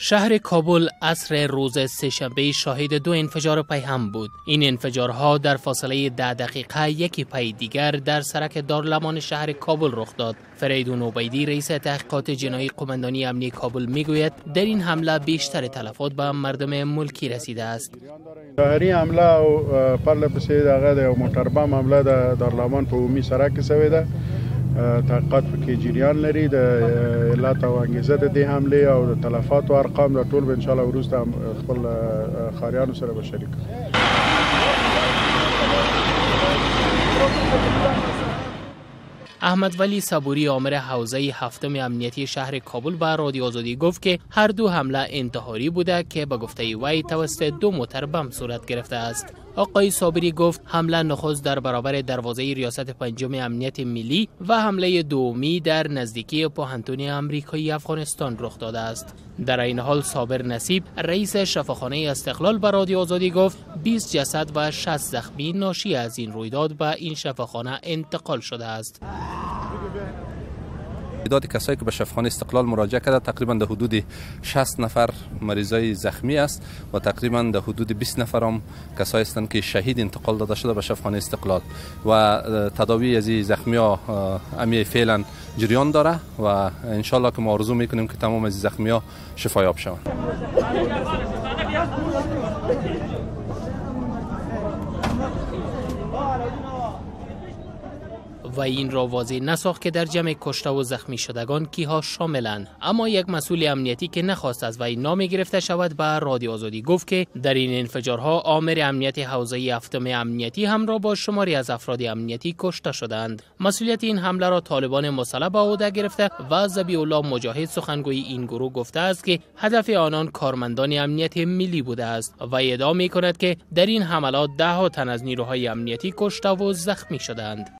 شهر کابل عصر روز سه‌شنبه شاهد دو انفجار پیهم بود. این انفجارها در فاصله 10 دقیقه یکی پی دیگر در سرک دارالمان شهر کابل رخ داد. فریدون عبیدی، رئیس تحقیقات جنایی قماندانی امنی کابل، میگوید در این حمله بیشتر تلفات به مردم ملکی رسیده است. شهري حمله او پرله پسې دغه د موټر بم حمله د دارالمان په عمومي سرک کې شوې ده. تحقیقات پکې جریان لري. د علت او انګیزه د دې حملې او د تلفاتو ارقام د ټول به ان شاء الله وروسته خپل ښاریانو سره به شریک. احمد ولی صبوری، آمر حوزه هفتم امنیتی شهر کابل، به رادیو آزادی گفت که هر دو حمله انتحاری بوده که به گفته وی توسط دو موتر بم صورت گرفته است. آقای صابری گفت حمله نخست در برابر دروازه ریاست پنجم امنیت ملی و حمله دومی در نزدیکی پوهنتون امریکایی افغانستان رخ داده است. در این حال صابر نصیب، رئیس شفاخانه استقلال، به رادیو آزادی گفت 20 جسد و 60 زخمی ناشی از این رویداد به این شفاخانه انتقال شده است. تعداد کسایی که به شفاخانه استقلال مراجعه کرده تقریبا در حدود 60 نفر مریضای زخمی است و تقریبا در حدود 20 نفر هم کسایی هستند که شهید انتقال داده شده به شفاخانه استقلال و تداوی از این زخمی ها امی فعلا جریان داره و ان شاء الله که ما آرزو میکنیم که تمام از زخمی ها شفایاب شوند. و این را واضح نساخت که در جمع کشته و زخمی شدگان کیها شاملند. اما یک مسئول امنیتی که نخواست از وی نام گرفته شود به رادیو آزادی گفت که در این انفجارها آمر امنیت حوزه هفتم امنیتی همراه با شماری از افراد امنیتی کشته شدند. مسئولیت این حمله را طالبان مسلح به عهده گرفته و ذبیح الله مجاهد، سخنگوی این گروه، گفته است که هدف آنان کارمندان امنیت ملی بوده است و ادعا می کند که در این حملات ده ها تن از نیروهای امنیتی کشته و زخمی شدند.